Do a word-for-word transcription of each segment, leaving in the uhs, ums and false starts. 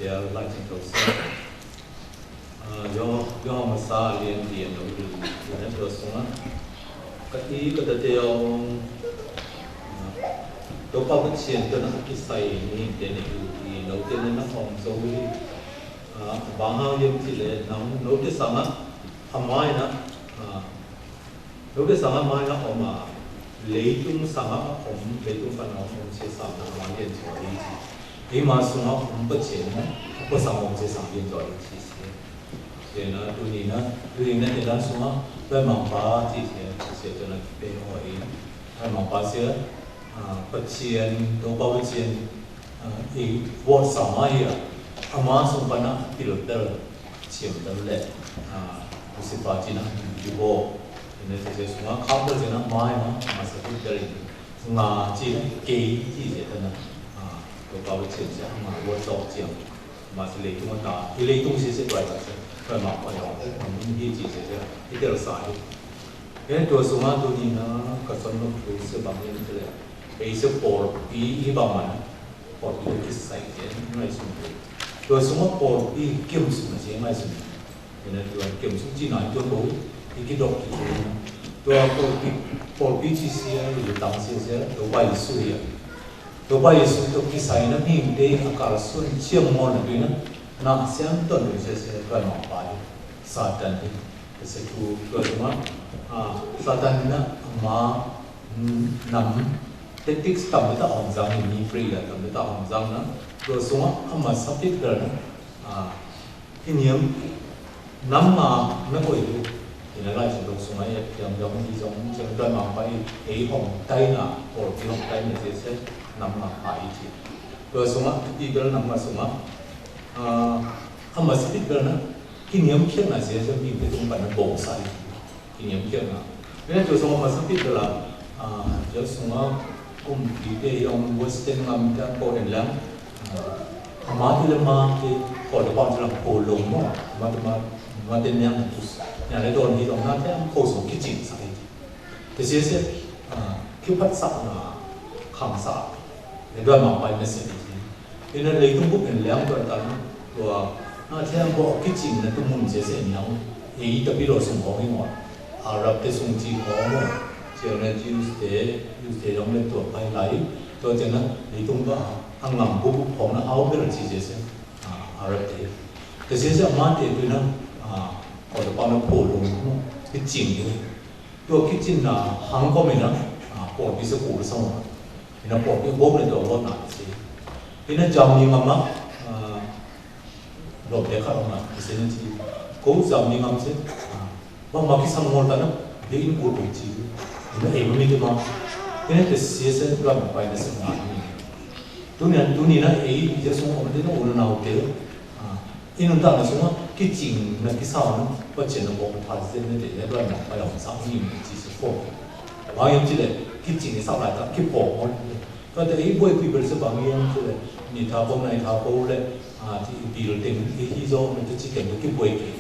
Lai Ching Thâu Sa. Yua, yua ma sa lien lien nô lien nô sung a. Ka i ka ta te ong. Tôkpa bơh chien tơ na ki sai ni te ne u i nô te ne na ong so wi. Bang hang yem ti le nang nô te sang a. Amai na. Nô te sang a mai na ôm a, lei tung sang a ôm, lei tung pan a ôm, ôm se sang a mai yen so i ci. I ma sung a ôm bơh chien na, bơh sang ôm se sang yen so i ci se. Te na, tu ni na, tu ni na te dan sung a, bơh mang pa ci se, se te na pe ho i. Bơh mang pa se, bơh chien, tôkpa bơh chien, i wot sang a i a. Ama sung pan a, pil pel. Siam dam lĕ, a, Lucifer ci na, Lucifer. Ina ci se sung a, kham dal ci na, mai na, ma sa bit dal ini. Nga ci na, kei ci se ta na, a, tôkpa bơh chien se, nga wot dok chiang. Ma sa lei tung ta, i lei tung se se tuai ta se, tuai ma pa yong, ma mun hi ci se se, i dal sa hi. Ina tua sung a tu ni na, ka son ma tu se bang yin te lĕ. Ei se por, i, i bang ma na. Pôlpi ki sai ke ngai sung ke. Tua sung a pôlpi kim sung a se ngai sung. Ina tua kim sung ci nai tua ko. Iki dok ki tua. Tua pôlpi, pôlpi ci sia, i tang sia sia, tua bai su ya. Tua bai su tua ki sai na ning de a kar sun ciang mo na tua na. Na siang ton sia sia tua ma bai. Satan ni. Sia tu tua sung a. A, Satan na ma, mm, nam. Tactics tăm bơ ta hong zang ni, mi free la tăm bơ ta hong zang na. Tua sung a, ama sa pit bơ na. A, kinh nghiệm năm mà nó có ích. Thì nó lại chỉ đọc sung a, yăm yăm đi dòng, chỉ đọc mà phải, ê hong tay na, or đi hong tay na, sẽ sẽ năm mà phải chứ. Tua sung a, đi bơ năm mà sung a. A, ama sa pit bơ na, kinh nghiệm khiết na, sẽ sẽ mình phải tung bắn nó bổ sai. Kinh nghiệm kiăng a. Wi na tua sung a ma sa pit bơ la, a, tua sung a kŭm ti te yong Western ngam ta ko den lang. A, ama ti le ma ti ko le pang ti lang ko lông mo. Ma ti ma, ma ti niang tus. Niang le don hi dong na te am ko sung ki ching sa hi. Te se se, a, ki phat sa na khang sa. Le dua ma pai message hi. Ina lei tung bŭk nen leng tuan tan tua. Na thiang bŏ ki ching na tung mŭn se se niao. Ei ta pi lo sung hong i ngua. Arab te sung chi hong ngua. Chiang na Jews te, Jews te yong le tua pai lai. Tua chiang na lei tung bă. Ang ngam bŭk bŭk hong na au bê la chi se se. A, Arab te. Te se se ma te pi na. A, ko ta pa na pô lung. Ki ching te. Tua ki ching na hang ko mi na. A, ko pi se ko sa ngua. Ina pô pi bôk ne dô bôk na si. Ina jam ni ngam a, a, lôp de kha ngam a, si na si. Ko jam ni ngam si, a, bang ma ki sam ngol ta na, de in ko tu si. Ina e mi de ma. Ina te si se la ma pa ina si ngam ni. Tu ni, tu ni na e, je sung ko de na u na u te. A, Inun ta na sung a, ki ching na ki sa na, pa chen na bok pa zen na de, ya dua na pa yong sa ni mi chi su ko. Bang yong chi le, ki ching sa lai ta, ki po mo le. Ta de i boi pi bel se bang yong chi le, ni ta po na i ta po le, a, ti i bil ting, i hi zo, na ti chi ken ki boi ki.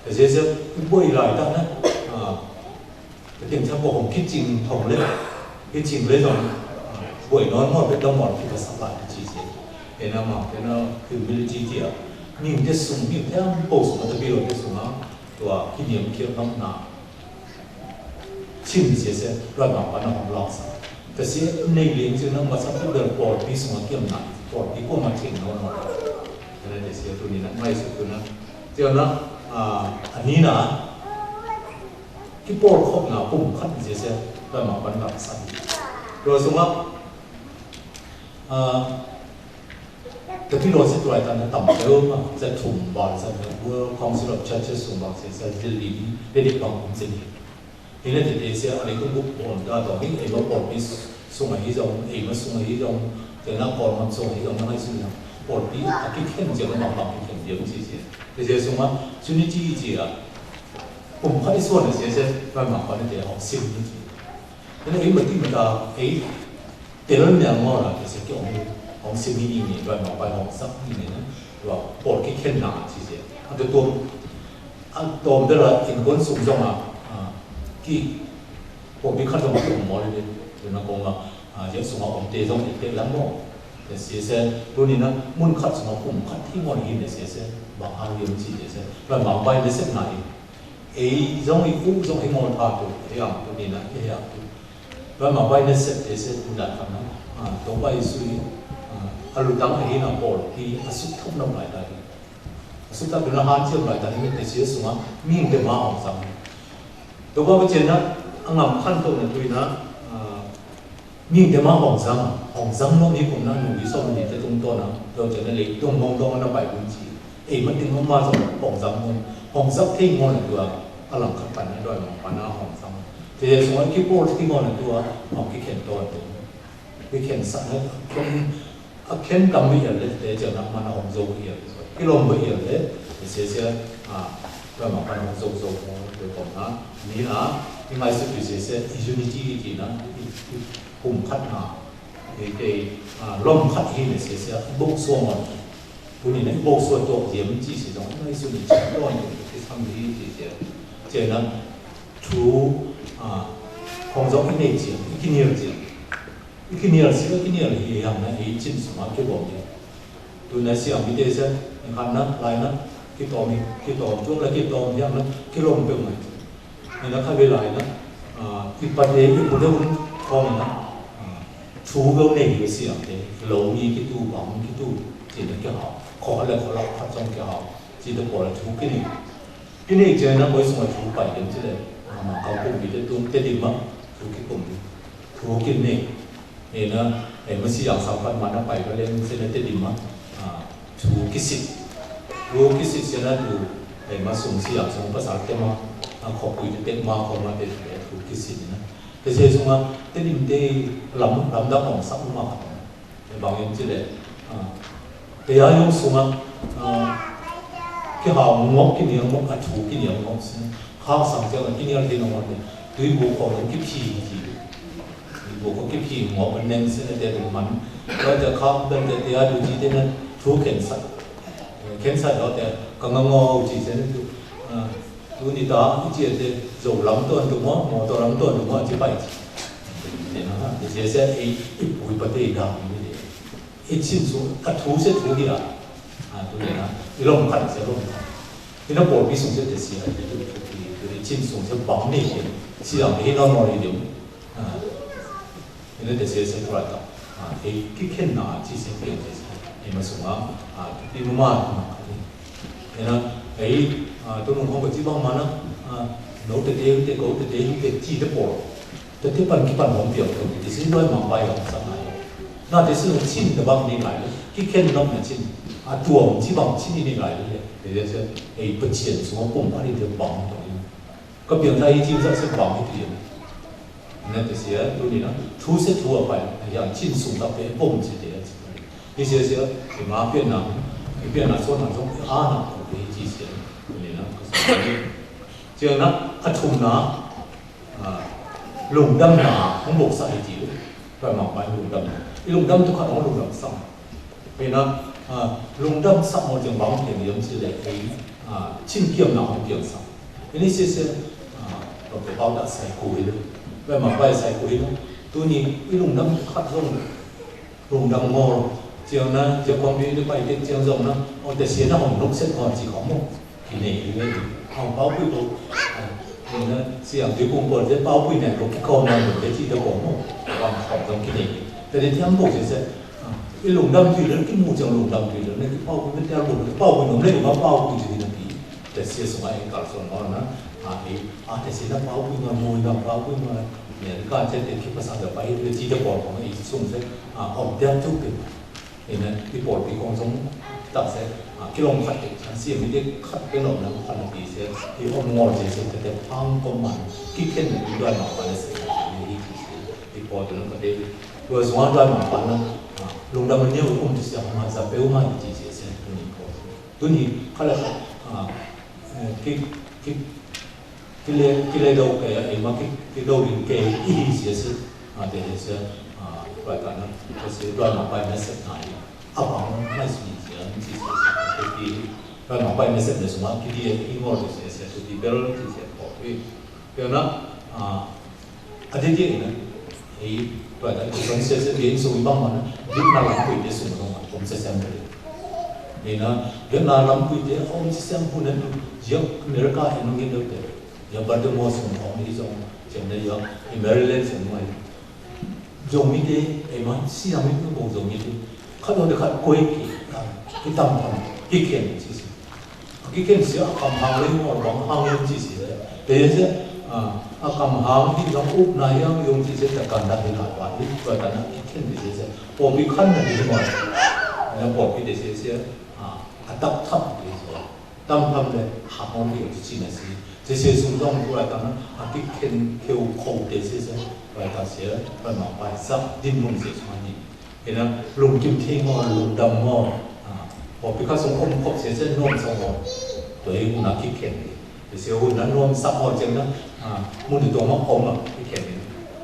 Ta se se, i boi lai ta na, a, Te ting sa ko hong ki ching hong le, ki ching le dong, boi non mo pe dong mo ki ta sa ba ki chi se. Ena ma, ena humility tia. Ning te sung, ning te am po sung, ta bi lo te sung a, tua ki niam ki nam na. Chim se se, tua ma pa na hong lao sa. Te se nei ling ching na ma sa tu dal por pi sung a ki am na, por pi ko ma ching no no. Ena te se tu ni na, mai su tu na. Tia na, a, ani na. Ki pôl khôk na pŭm khăt ni se se, tua ma pan bang săn. Tua sung a, a, ta pi lo se tua ta na tam tua ma, se thum bang se, World Council of Churches sung bang se, se dil di, dil di bang pŭm se ni. Ina te te se, a le tung bŭk pôl ta tong ni, e ma pôl pi sung a hi dong, e ma sung a hi dong, te na pôl ma sung a hi dong, na ngai sung na. Pôl pi, a ki khen je, ma bang ki khen je, si se. Te se sung a, su ni chi chi a. Pŭm khăt i suan a se se, tua ma pan te hong sim ni. Ena i ma ti ma ta, e, te lon ne ngô la, te se ki hong, hong sim ni ni, tua ma pan hong sak ni ni, tua pôl ki khen na, si se. A te tuôm, a tuôm te la, in kon sung dong a, a, ki, pôl ki khăt dong a tuôm mo le, te na kong a, a, je sung a hong te dong, te la mo. Nè, sese, tuni nă, mun khat suma kum khat hi ngol hi nè, sese, bang hang yom chi, sese, bang bang bai nè sep nai. Ei, zong i u, zong i ngol tha tu, ei ang, tuni nă, ei ang tu. Bang bang bai nè sep, sese, tu nă, khan nă. A, to bai sui, a, a lu tang ei nă pol, ki, a suk thok nă bai ta hi. A suk thok nă han chi bai ta hi, nè, sese, suma, ming te ma hong sang. To ba ba chen nă, a ngam khan to nă, tui nă, a, Ming te ma hong zang, hong zang nôm hi kŭm nă nu wi song ni te tung to nă, to te nă lĕ tung mong tong nă bai bun chi. Ê, mă ting mă ma zang hong zang nôm, hong zang thei mong nă dua, a lăng khat pan nă dua mong pan nă hong zang. Te ye song ki por thei mong nă dua, hong ki khen to nă. Ki khen sa nă, khen, a khen tam wi yel le, te jang nă ma nă hong zong wi yel. Ki lom wi yel le, te se se, a, dua mong pan hong zong zong mong, te kong nă, ni nă, ni ngai se te se se, i unity ki nă, i, i, Kŭm khăt nă, ê, ê, a, lŏm khăt hi nê sese, bôk sua mơ̆n. Bun i nê bôk sua tuak diêm chi sese, dŏng nê sŭn i chăk dŏng i tuak i sam hi chi sese. Chê nă, chu, a, khong dŏng i nê chi, i kiniel chi. I kiniel sese, i kiniel hi yang nă, i chin suma ki bom hi. Tu nê siang mi tê sese, i khăn nă, lai nă, ki tôm hi, ki tôm, chuông la ki tôm yang nă, ki lŏm pê mai. Nê nă khăt bê lai nă, a, i pate i pute un khong nă, a, chu bêu nê bê siang tê, lŏm nê ki tu bang ki tu, chi nă ki hao, khong lĕ khong lăp khăt song ki hao, chi tê pô la chu ki nê. Ki nê chê nă bơi sung a chu pai dơ̆ng chi lĕ, a, ma kau kŭm bê tê tung tê dim ma, chu ki kŭm bê, chu ki nê. Ê nă, ê, mă si yang sang phat ma nă pai kơ leng sên nă tê dim ma. A, chu ki sit. Chu ki sit sên nă tu, ê, mă sung si yang sung pă sal tê ma, a, khŏ pui tê tê ma khŏ ma tê tê chu ki sit nă. Tê sên sung a, tê dim tê lăm, lăm dă hong săk ma. Ê, bang yơ̆ng chi lĕ, a, Tê ya yŏng sung a, a, ki hao ngŏk ki niel ngŏk a chu ki niel ngŏk sên. Hao sang chang a ki niel tê nŏng ngŏk tê. Tui bu khŏ nŏng ki phi hi chi. Tui bu khŏ ki phi ngŏk a neng sên a tê tŭ măn. Lŏ tê khao bơ̆n tê tê ya du chi tê nă chu khen sat. Khen sat lŏ tê ka ngă ngŏ chi sên a tu. A, tu ni ta i chi tê zô lam tuan tu mô, mô tô lam tuan tu mô chi pai chi. Tê nă, tê chi sên i, i pui pa tê dang ni tê. I chin sung, a thu se thu hi a. A, tu nê nă, i lŏm khăn se lŏm khăn. I nă pô pi sung se tê si a, i tu, tu, tu, i chin sung se bang nê, si a, i nă mô i diu. A, i nă tê si se tu ra ta. A, i ki khen nă, chi se khen tê si. I mă sung a, a, tu pi mă mă, a, i nă, i, a, tu nung hong bơ chi bang mă nă, a, nô tê tê, tê kô tê tê, tê chi tê pô. Tê tê păn ki păn hong piang tông, tê si doi măng bai hong săk nai. Nă tê si nung chin tê bang ni ngai lĕ, ki khen nŏm nă chin. A tuang chi bang chin ni ngai lĕ, tê tê se, ê, pơchiên sung pung păn ni tê bang tông. Kơ piang thai chin săk se bang ni tê. Nă tê si, tu ni nă, thu se thu a bai, yang chin sung ta pe pung se tê. Tê si se, ê, ma pian nă, ê, pian nă, so nă, so, a nă, tê chi se, tu ni nă, kơ sa, chi nă, a thum nă, A, lùng đăm nă, hŏng bôk săk i jê̆. Doi măng bai lùng đăm. I lùng đăm tu khăt hŏng lùng đăm săk. Bê nă, a, lùng đăm săk mô jêng bang kiăng yơm si lĕ i, a, chim kiăng nă hŏng kiăng săk. Ini si si, a, bang kơ bao đă sai kô hi lĕ. Doi măng bai sai kô hi lĕ. Tu ni, i lùng đăm tu khăt hŏng Lùng đăm ngol, chiang nă, chiang kông bi nă pai têk chiang dŏng nă, ôn tê si nă hŏng nôk sĕt ngol chi khŏm mô. Ki nê, ki nê, hŏng pao pui kô, a, nê nă, siang tui kung pô, tê pao pui nê kô, ki khŏm nă, mô, tê chi tê khŏm mô, wang khŏm dŏng ki nê. Tê nê thiăm bôk sĕ sĕ, a, i lùng đăm tui lĕ, ki mô chiang lùng đăm tui lĕ, nê ki pao pui nê, tê lùng, pao pui nôm lĕ, ma pao pui chi nă pi. Tê si sung ai kal sung ngol nă, a, i, a, tê si nă pao pui ngol mô, nă pao pui ngol, nê, ka chê tê ki pasa dă pai, tê chi tê pol khŏm i sung sĕ, a, hŏm tê tu pê. Ê nă, i pol pi kông sung, tak sĕ, a, ki lŏng khăt tê, a, si mi tê khăt pê nŏm nă, khăt nă pi sĕ, i hŏm ngol sĕ sĕ, tê tê pang kông măn, ki khen nă, i doi mă pa nă sĕ, i, i, i pol tê nă pa tê, doi sung doi mă pa nă, a, lùng đăm nă, i kum tê sĕ, hŏm ma sa pê u ma, i chi sĕ sĕ, tu ni pol. Tu ni, khăt lĕ, a, ê, ki, ki, Ki lê, ki lê dâu kê, ê, ma ki, ki dâu rin kê, i hi sĕ sĕ, a, tê hi sĕ, a, bai ka nă, tê sĕ, doi mă bai message nai, a, pang, mai sui sĕ, mi sui sĕ, tê ki, doi mă bai message nai suma, ki di, i ngol tê sĕ sĕ, tê ki bel, tê sĕ, ko, i, kê nă, a, a, tê ki, nă, Ê, tuai ta, ê, sŏng sese, ê, sŏng bang ma na, Việt Nam lăm kuih te sŏng nong, ôm sese mă. Ê na, Việt Nam lăm kuih te, ôm sese mă năn, yơh, America, ê, nong yơh te. Yơh, Baltimore sŏng, ôm, ê, sŏng, sŏng nă, yơh, ê, Maryland sŏng nă. Sŏng mi te, ê, ma, si, ê, mi, ôm, sŏng mi te. Khăt, ơ, khăt, kuih ki, ê, tam, tam, ki khen, si, si. Ki khen sia a kam hang leng mor bang hang yong ci sia. Te sia, a, a kam hang ki dong up na yang yong ci sia ta kan da hi la wa hi, wa ta na ki khen te sia sia. Pô pi khan na hi mor. Na pô pi te sia sia, a, a tap tap te sia. Tam tam le ha hong yong ci ci na si. Te sia sung dong wa ta na, a ki khen kêu khâu te sia sia. Wa ta sia, wa ma wa sa, dim mung sia sung ni. Ê na, lùng kim thi ngò, lùng dam ngò. A, pô pi khă sung ôm khôp sia sia nuôm sa ngò. Tuê ê hun na ki khen. Ê sia hun na nuôm sa ngò čiăng na, a, mŭn ti tuôm ma ôm a ki khen.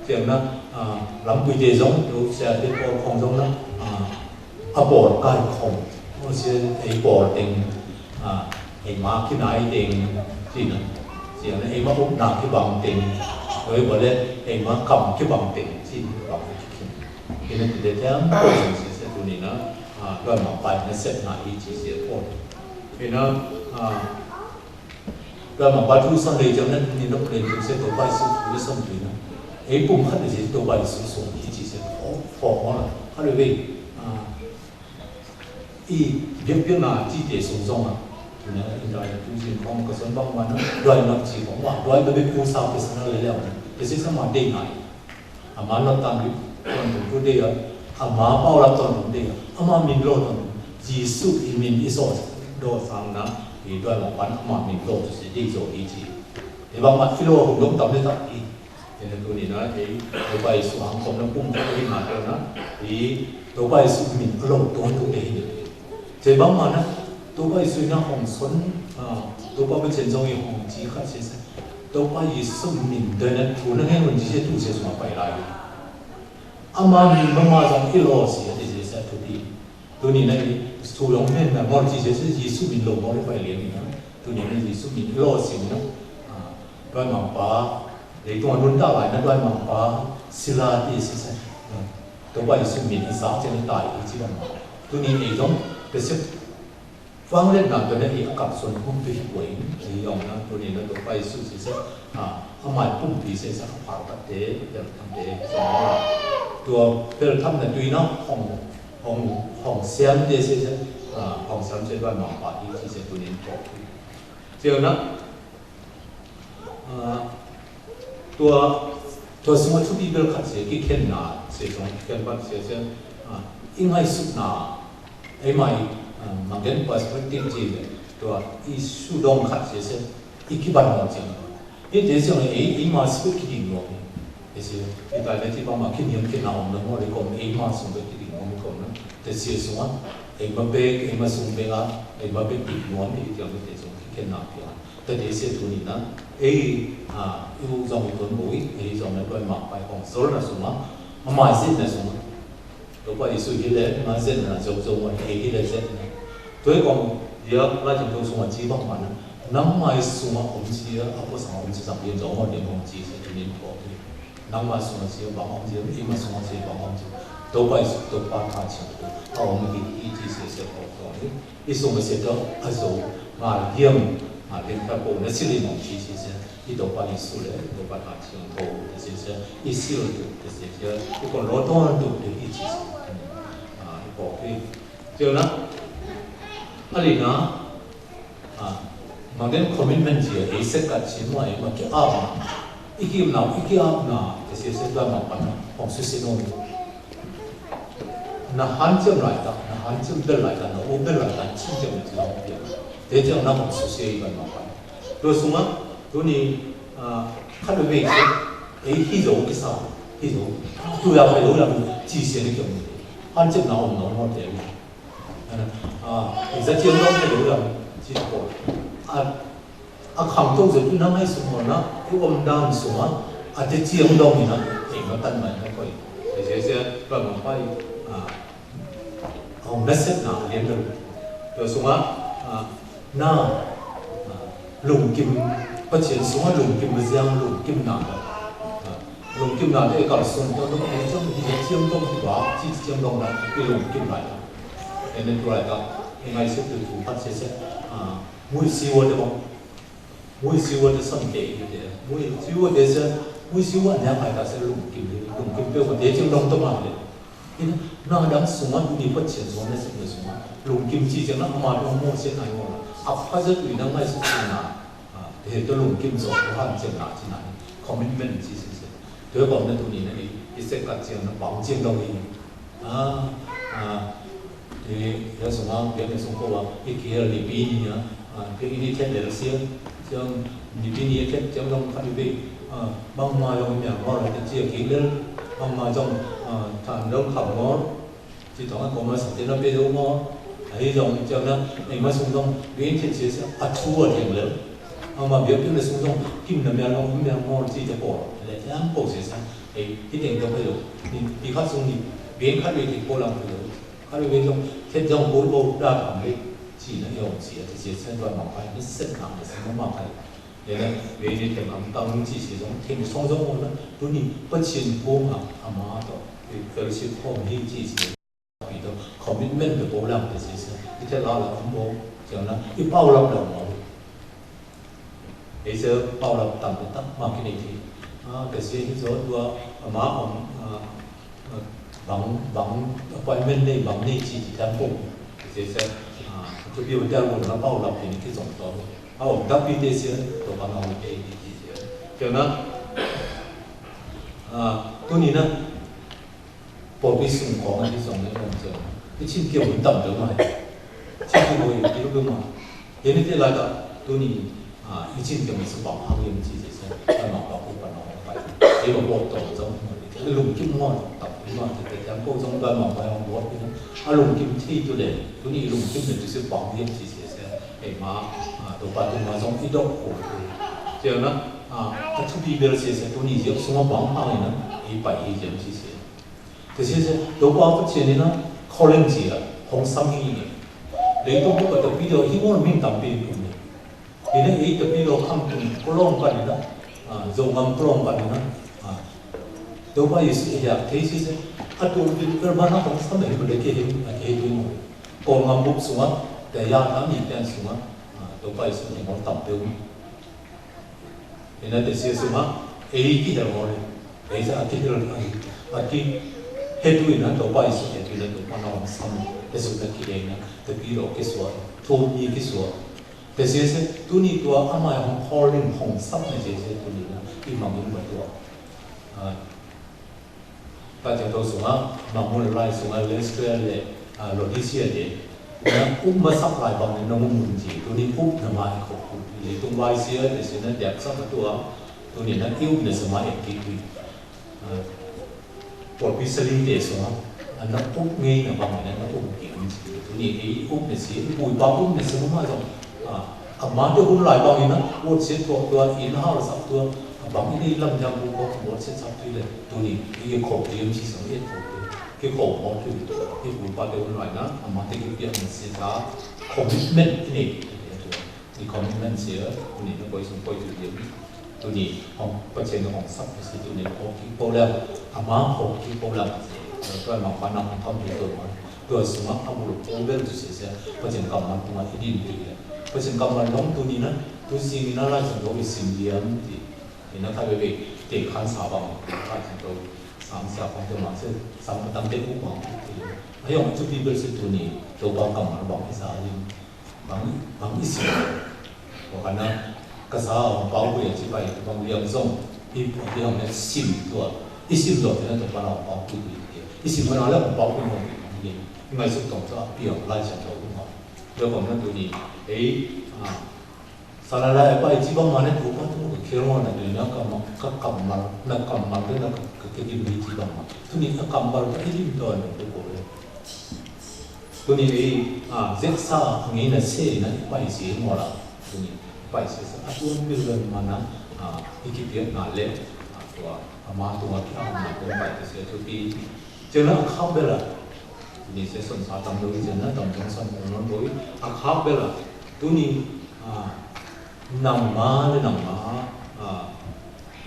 Čiăng na, a, lăm kuih te dong, lu sia te pô khong dong na, a, a pô kai khong. Ơ sia ê pô teng, a, ê ma ki nai teng, či na. Čiăng na ê ma ŭp na ki bang teng. Ơ, bơ le, ê ma kam ki bang teng, či na, bang ki khen. Ê na ti te tiang, kô sung sia sia tu ni na, a, doi ma pai na sep na i ci sia kô. Ê na, a, doi ma pai tu san lê jang na ni na plen tu sia tu pai su tu san tu na. Ê pum khăt ni sia tu pai su sung i ci sia kô, kô mo la. Khăt lê wê, a, i, biă biă na ci te sung sung a. Tu na, in da tu sin kong ka son bang ma na, doi ma ci kong wa, doi ma biă ku sa ke sa na lê lê. Te sia sa ma de na i. Ama nô tan ri, ton tum tu de a, ama pao la ton tum de a, ama min lo ton tum. Yêsu i min i so, do sang na, i doi ma pan ama min lo tu si de so i ci. I bang ma i lo hum dong tam de tak i. Ê na tu ni na, ê, doi pai su hang kom na pum ko i na tu na, i, doi pai su min lo ton tu de i. Te bang ma na, doi pai su na hong son, a, doi pai bê chen zong i hong ci khăt se se. Doi pai Yêsu min doi na tu na ngen wun ci se tu se suma pai lai. Ama min ma ma zong i lo se, te se se tu di. Tu ni na i, su long min na mor ci se se Yêsu min lo mor pai le ni na. Tu ni na Yêsu min i lo se na. A, doi ma pa, le tu nun ta lai na doi ma pa, sila te se se. A, doi pai Yêsu min i sa se na tai i ci bang ma. Tu ni i zong, te se Wang lĕ na tơ nê i a kăp son pum pi kuê, i yong na tơ nê na tơ pai su si sa, a, a mai pum pi si sa a pao kăp tê, tơ tăm tê, sa na. Tơ pel tăm na tui na hong, hong, hong siam tê si sa, a, hong siam si ba ma pa i si sa tơ nê tơ. Tơ na, A, tua, tua sung a chu Bible khat se, ki khen na se, sung ki khen bat se, se, a, i ngai suk na, ei mai, a, manggen perspective ji le, tua i su dong khat se, se, i ki ban na se. I te se, ei, ei ma suk ki ding no. Ei se, i tai le ti ba ma ki niam ki na om na mo le kom, ei ma sung ki ding no kom na. Te se sung a, ei ma be, ei ma sung be a, ei ma be ki ding no, ei te sung ki khen na pi a. Tơ dê se tu ni na, ei, a, i u zong i kon bui, ei zong na doi ma pai hong sol na sung a, ma mai zin na sung a. Doi pa i su hi le, ma zin na zong zong ma ei hi le zin na. Doi kong, ya, la jing dong sung a ji bang ma na. Nang mai sung a om ji a, a po sang om ji sang yin zong ma yin hong ji se tu ni ko. Nang mai sung a ji bang om ji, i ma sung a ji bang om ji. Doi pa i su, doi pa ta ji. A om hi, i ji se se ko ko ni. I sung a se dong, a zo, ma yem, ma yem ta ko na sili mong si si se, i dong pa i su le, dong pa ta chiang to, te si se, i sil tu, te si se, i kon lo ton tu, te i si se. A, i ko i. Tio na, a li na, a, ma den commitment ji, i se kat si mo, i ma ki ap na, i ki na, i ki ap na, te si se, dong ma pa na, hong su si no. Na han chiam lai ta, na han chiam bel lai ta, na u bel lai ta, chiam chiam na chiam chiam. Te chiam na hong su se i ban ma pan. Dua sung a, dua ni, a, kha dua wei se, ei hi zo ki sa, hi zo. Tu ya pe lo ya, chi se ni kiam. Han chiam na om na mo te. Ana, a, ei za chiam na pe lo ya, chi ko. A, A khang tông zet tu nang ai sung mô na, i ôm dan sung a, a te chiang dong i na, eng ma tan mai na koi. Te se se, ba ma pai, a, ong na set na, a lien dong. Te sung a, a, na, a, lung kim, pa chiang sung a lung kim ma ziang, lung kim na. A, Lùng kim nà dê kal sung tŏ dŏ, ê, jŏng, ê, jiêm dŏng ti wa, ji jiêm dŏng nà, ê, lùng kim nà. Ê, nê tu lai ta, ê, ngài sŭk tu tu phat sê sê, a, mui siu wa dê bŏng. Mui siu wa dê săn dê, dê. Mui siu wa dê sê, mui siu wa nè ngài ta sê lùng kim, lùng kim pê wa dê jiêm dŏng tŏ ma dê. Ê, nà dang sung a, yu ni phat sê sung a, nè sŭk nè sung a. Lùng kim ji jiêm nà, ma dong mo sê nà yo. A phat sê tu nà ngài sŭk nà. A, dê tŏ lùng kim sŏ, tŏ hăn jiêm nà, ji nà. Commitment ji sê sê. Tui bŏng nă tu ni nă, i, i sek kat jiang nă bang jiang dong i. A, a, i, ya sung a, biang nă sung kô wa, i kia ni bi ni ya, a, biang ini thet lel sia, jiang ni bi ni thet jiang dong kat i bi, a, bang ma dong miang ngor, te jia ki lel, bang ma dong, a, tan dong kham ngor, Ci tòng a kông ma sŏ te nă pê dô mô. A hi dòng cơm nă, ê ma sung dòng, bê in thiêng sê sê, a thu a thiêng lĕ. A ma biă biă lĕ sung dòng, kim nă mian dòng, mian mô ci te pô. Lĕ thiang pô sê sê, ê, hi thiêng dòng pê dô. Ni, ni khăt sung ni, bê in khăt bê thiêng pô lăng pê dô. Khăt bê bê dòng, thiêng dòng pô lô đa tòng lĕ. Ci nă yŏng sê, te sê sê dua mă pai, nă sê nă, nă sê nă mă pai. Yê nă, wê nê tơm ăp tăng ci sì dŏng, tơm sŏng dŏng ôh nă, tu ni, pơt sĭn pô ngă, a ma tŏ, fellowship home hi ci sì, pi tŏ, commitment tơpô lăng tơsĭ sĭ, i tơla la ăp mô, jang nă, i pao lăp la mô. Ê sĭ pao lăp tăng tơtăk ma kơnê̆ ti. A, kơsĭ hi dŏ dua, a ma ŏng, a, Bang, bang, appointment nê, bang nê, ci, ci, temple. Ci, ci, a, tu bi hotel wun na pau lap ini ki zong to. A, ong, tapi te sia, to bang ong te, ci, ci, ci. Kiao na, a, tu ni na, pô bi sung kong, ki zong nê, ong, ci. Ki cin kiao hun tam dơ mai. Cin kiao hun tam dơ mai. Yê nê tê lai ta, tu ni, a, i cin kiang mê sŭ păng hăng yêm ci sê sê, bai mă pă pŭ pă nong bai. Yê mă pô tong zong, a lŭng kim ngon, tăp i mă tê tê kiang pô zong bai mă bai hong bot, a lŭng kim thi tu lê, tu ni lŭng kim nê tu sŭ păng yêm ci sê sê, ê mă, a, tu pă tu mă zong i dok kô. Kiao na, a, a tu bi bel sê sê, tu ni yêm sŭ mă păng hăng yêm, i bai i yêm ci sê. Tê sê sê, dôk wa pơt sê ni na, calling ci a, hong sam hi ni. Lê dôk wa tơ pi dô hi won ming tam pi kum ni. Hi ni i tơ pi dô kham tum, kôlong pa ni na, a, zong ngam kôlong pa ni na, a. Dôk wa Yêsu i ya, tê sê sê, a dôk pi dô ma na hong sam hi bơ lê kê hi, a kê hi dô ni. Kôl ngam bŭk sung a, tê ya tam ni tê sung a, a, dôk wa Yêsu ni hong tam pi kum. Ê na tê sê suma, ê ki hel mô lê. Ê sa a ki hel, a ki, a ki, he tu i na to pa i su, he tu i na to pa na ong sam, tê su na ki ê na, tê pi ro ki sua, to ni ki sua. Tê sê sê, tu ni tua a ma hong calling hong sam na sê sê tu ni na, i ma mi ma tua. A, Ta cang tô̆ sung a, ma mŭn lai sung a, Lustra leh, a, Laodicea dê. Na ŭp ma sap lai bang ni na mŭn mŭn ji, tu ni ŭp na mai ko ŭp. Lê tung wai sia, dê sia na dep sap ma tua, tu ni na i ŭp na sa ma ep ki kui. A, pô pi sa ling dê sung a, a na ŭp ngei na bang ni na ŭp ki ŭp ji. Tu ni i ŭp na si, i bui bang ŭp na si ma ma zong. A, a ma dê hun lai bang i na, wot sê tuak tua, i na hao sap tua, a bang i na i lam jang bu kok, wot sê sap tui lê, tu ni, i kok, i yem si song, i kok, i kok mo tui, i bu pa dê hun lai na, a ma dê ki piak na sê ta, commitment i ni, i commitment sê, tu ni, na koi song koi tui yem, tu ni, hong, pa chen hong sap, sê tu ni, kok ki kok lem, a ma kok ki kok lem, tua ma pa na hong kam tui tua ma, tua sung a, a bu lo kok bel tu sê sê, pa chen kam ma tu ma i din tui lem. Pô sĭn kam ma long tu ni na, tu sĭn ni na lai sĭn dô i sĭn yem ti. Ni na khai bê bê, tê khan sa bang, lai sĭn dô, sam sia kong tê ma sê, sam pa tam tê u bang ti. A yong tu bi bê sê tu ni, dô bang kam ma bang i sa yem. Bang, bang i sĭn. Wa ka na, ka sa bang pao bê ya ci bai, bang liang zong, i liang ne sĭn tua. I sĭn dô tê na dô pa na bang pao bê. I sĭn ma na lê bang pao bê mo bê. Ngai suk tong sa, piang lai sĭn dô ma. Dô bang na tu ni, ê, a, Sa la la e pa i ci bang ma ne tu pa tu ke kero na tu na kam, ka kam ma, na kam ma na ka ke dim ni ci bang ma. Tu ni na kam ma ka i dim to na tu ko le. Tu ni e, a, zek sa ngi na se na i pa i si mo la. Tu ni i pa i si sa. A tu bil ben ma na, a, i ki pia na le. A tu a, a ma tu a ki a na ko pa i si tu pi. Ci na kam bela. Ni se son sa tam dô i jen na tam dô son kon non dô i. A khak bela. Tu ni, a, nang ma le nang ma, a,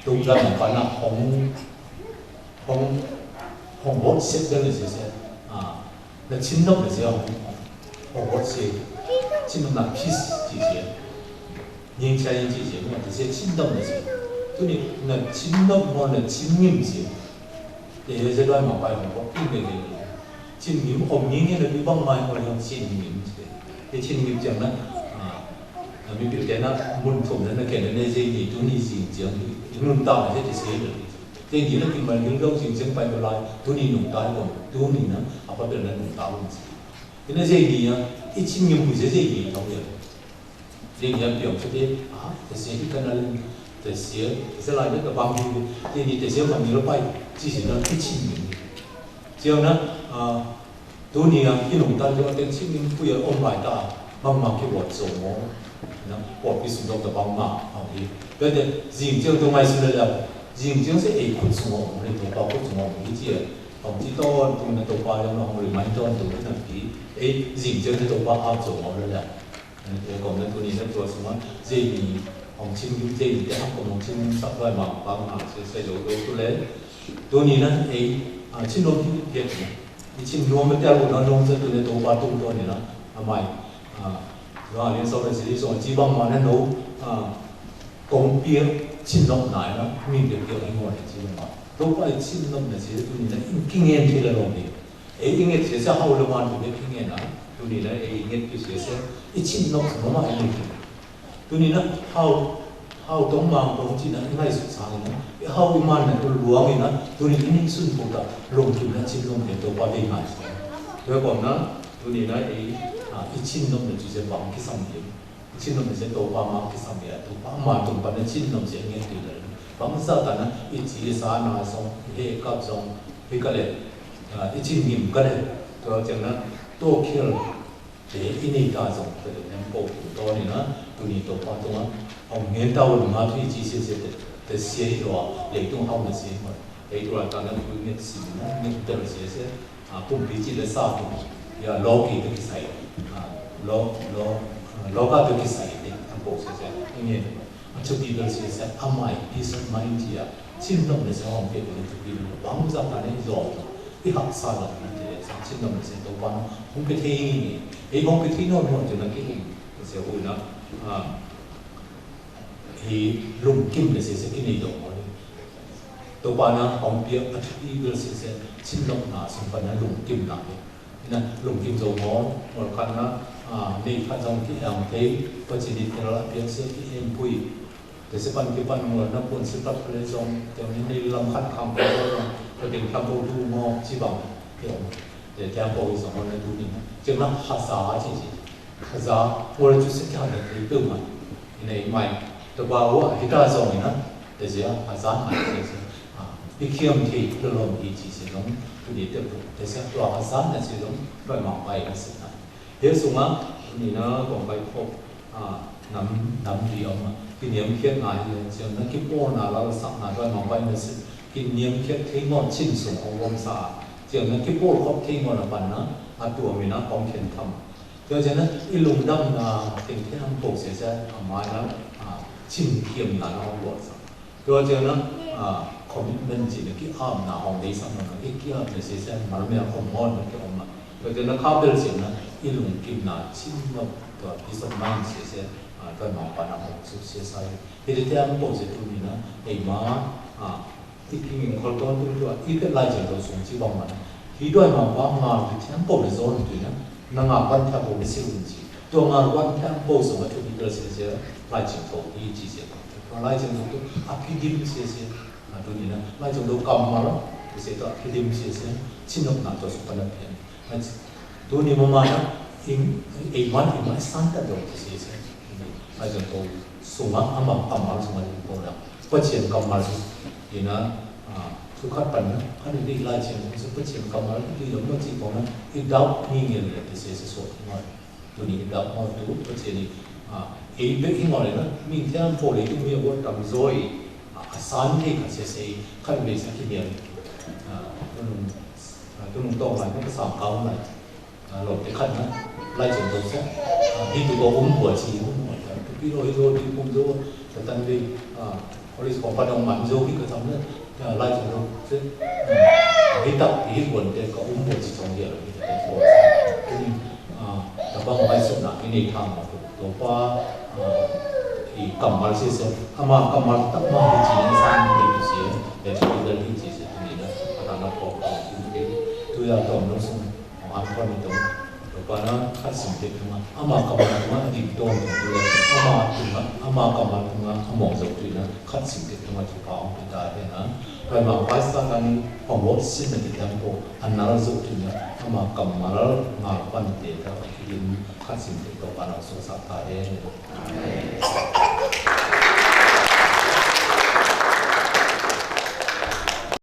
tu la nang pa na hong, Hŏng, hŏng wơ̆t sek dơ̆ng lĕ sek sek. A, nă chim nŏk lĕ sek hŏng, hŏng wơ̆t sek. Chim nŏk nă peace chi sek. Ñing chai ñing chi sek, nă, tơ sek chim nŏk lĕ sek. Tui nă, nă chim nŏk mă nă chim ñim sek. Tơ sek dua mă pai hŏng wơ̆t ing lĕ sek. Chim ñim ôm ñing nă bi băng mai hŏng chim ñim sek. Tơ chim ñim chăng nă, a, a, mi pi tơ nă, mun thom nă, nă kĕ nă, nă sek ñi, tui nă sek ñi chăng. Nun tao nă sek tơ sek nă. Tơ nyi nă kĭn măn ding dong chim chim pai bơ lai, tơ nyi nung tai kŏn, tơ nyi nă, a pa bơ nă nung tai kŏn. Tơ nyi nă dze nyi yă, ih chim nyum bu dze dze nyi tong yă. Dze nyi yă biong sơ tơ, a, tơ sek ih kăn nă lin, tơ sek, tơ sek lai nă kơ bang hi, tơ nyi tơ sek măn nyi lơ pai, chi sek nă ih chim nyum. Sek nă, a, Tơ nyi nă, ih nung tan dua teng chim nyum pui a ôm bai ta, bang ma ki wot so mo. Nă, wot pi sung dong ta bang ma, bang hi. Tơ tơ, jing jeng dong ai sung lơ lơ. Jing jeng se ei khut sung ôm, lơ dong pa khut sung ôm, hi chia. Ôm chi ton, tung nă dong pa yang nă, ôm remind ton, tung nă pi. Ei, jing jeng dong pa ap so ôm lơ lơ. Ơ, kŏm nă tơ nyi nă dua sung a, dze nyi, hŏng chim nyi, dze nyi, dze hăng kŏm hŏng chim nyi, săp rai mang, bang mang, se, se, yo, yo, tơ lĕ. Tơ nyi nă, ê, a, chim nyi nŏm ti, ti, ti. Ih chim nyi nŏm mă tel, nă, nŏm se tơ nyi dong pa tung tơ nyi nă, a mai, a, nă, lin săp rai se, so, chi bang mang nă, nô, a, kŏng pia, chim nyi nŏm nai nă, min pia pia, ih mô nă, chi bang mang. Dong pa chim nyi nŏm nă, se, tơ nyi nă, ih kinh nghiệm ti lă nŏm ni. Ê, ih ngĕt se se hau lơ man tơ ngĕt ih ngĕt nă, tơ nyi nă, ê, ih ngĕt tơ se se, ih chim nŏk sơ mă ih ngĕt. Tơ nyi nă, hau, hau tong mang tong chi nă, ih ngai sŭ sang nă, ih hau ih man nă, tơ luang ih nă, tơ nyi ih ning sun pô ta, lŏng tơ nă, chim lŏng tơ, tơ pa dê ngai sŭ. Tơ kŏm nă, tơ nyi nă, ê, a, ih chim nŏk nă, tơ se bang ki sam yem. Chim nŏm se dong pa ma ki sam ya, dong pa ma dong pa nă chim nŏm se ngên ti lĕ. Bang sa ta nă, ih chi sa na song, ih kap song, ih ka lĕ, a, ih chim ngim ka lĕ. Tơ chăng nă, tơ kiel, tơ ih ni ta song, tơ nem po ku tơ ni nă, tơ ni dong pa dong a, ong ngên ta wun ma tơ ih chi se se tơ, tơ se yo, lĕ dong hao nă se ma. Ê, dua ta nă, ih ngên si nă, ngên tơ se se, a, pum pi chi lĕ sa tu. Ya, lo ki tơ ki sai. A, lo, lo, a, lo ka tơ ki sai, ê, a, po se se, ê, ngên. A, chu pi tơ se se, a mai, peace of mind chi ya. Chim nŏm lĕ se hong pe, ê, chu pi nă, bang za ta nă, yo. Ih hak sa la, nă, tơ se, chim nŏm lĕ se, dong pa nă, hong pe thei, ê, hong pe thei nŏ, nŏ, tơ nă ki, ê, se hui nă, a, ê, lung kim lĕ se se, ki nê dong, ê. Dong pa nă, hong pia, a, chu pi tơ se se, chim nŏk nă, sung pa nă, lung kim nă, ê. Nă, lung kim dô mô, mô khăn nă, a, nê khăn dong ki ang thê, pa chi nê tê la pia se ki em pui. Tê se pan ki pan mô nă pun se tap le dong, tê nê nê lam khăn khang pa dong, tê ding khăn pa du mô, chi bang, tê, tê khăn pa dong mô nă du ni nă. Chi nă, ha sa, chi, chi. Ha sa, mô le chu se ki ha nă, tê pư ma. Nê mai, tê ba wa, hi ta dong nă, tê se, ha sa, ha, tê se. A, bi kiam thê, lơ lom hi chi se dong, tu ni tê pu, tê se, tua ha sa, nă se dong, bai ma bai, nă se nă. Hê sung a, ni nă kông bai khôk, a, năm, năm ri ŏm a. Kĭn niêm khiết ngă, yê, chiăng nă kĭ pô nă, lal săk nă, doi mă bai nă sĭt. Kĭn niêm khiết thê ngŏ chĭn sung ŏng wŏm sa. Chiăng nă kĭ pô khôk thê ngŏ nă pan nă, a tua mi nă kông khiên thăm. Yê chiăng nă, ih lung dăm nă, tĭng thê hăm pôk sê sê, a mai nă, a, chĭn kiêm nă, nă ŏng wŏt sa. Tơ chiăng nă, a, commitment chi nă, kĭ ăp nă, hŏng dê săk nă, kĭ, kĭ ăp nă, sê sê, mă mê a kông môn nă, kĭ ŏm nă. Tơ chiăng nă, khăp dăl chiăng nă, ih lung kim nă, chĭn nă, tơ peace of mind sê sê, a, tơ mă pa nă, hŏng sŭ sê sê. Ih dê tê am pô sê tu ni nă, ih mă, a, ih kĭ ngin khol ton tu tu, ih pê lai chiăng tơ sung chi bang mă nă. Ih doi mă pa, mă tu tê am pô nă zon tu nă, nă ngă pan tê am pô nă sê un chi. Tơ ngă pan tê am pô sung a tu ni dăl sê sê, lai chiăng tơ, ih chi sê. Tơ lai chiăng tơ tu, a pi dim sê sê. A, tu ni nă, lai chong dô kam ma lo, tu se to, ki dim si se, chĭn nŏk nă to su pa nă pian. A, tu ni mă ma nă, ih, ih man, ih man san ta dô, tu se se. Lai chong dô, sung a, ama, ama, sung a, dô nă. Pă chien kam ma su, ih nă, a, tu khăt pan nă, khăt ni lai chien, su pă chien kam ma, tu ni dô, mă chi kông nă, ih dao, ni ngen le, tu se se so, ma. Tu ni dap mô tu, pă chê ni, a, ê, bê ih ngol nă, mĭn tê am pô lê tu mi wơ̆t tam zoi, a, a san ni kha sê sê, khăn bê sa ki mian, a, tu nung, a, tu nung tong lai, nă ka sam kau lai, a, lom tê khăn nă, lai chong tong sa, a, hi tu kô um bua chi, um bua, tu pi lô hi lô, hi pum lô, ta tan bê, a, kô lê kô pa dong man zô, hi ka tam nă, Lai chong dong, hi tak hi bun te ka um bun si chong dia la hi tak bun. Tuni, ta bang bai suk na ini thang ma tu. Topa, i kammal si so, ama kammal tak ma hi chi ni sang hi chi si, ya chi ni hi chi si tuni na, ata na pok hi. Tu ya tom no sung. Hong an kon ni tong, Topa na, khăt sing tek tong a, ama kammal tong a, dik don tong a, ama tong a, ama kammal tong a, among zok tui na, khăt sing tek tong a, Topa ong pita he na. Pai ma pai sa kan, hong wot sin na di tempo, anal zok tui na, ama kammal ngal pan te ta, kilim khăt sing tek Topa na so sa ta he. Amen.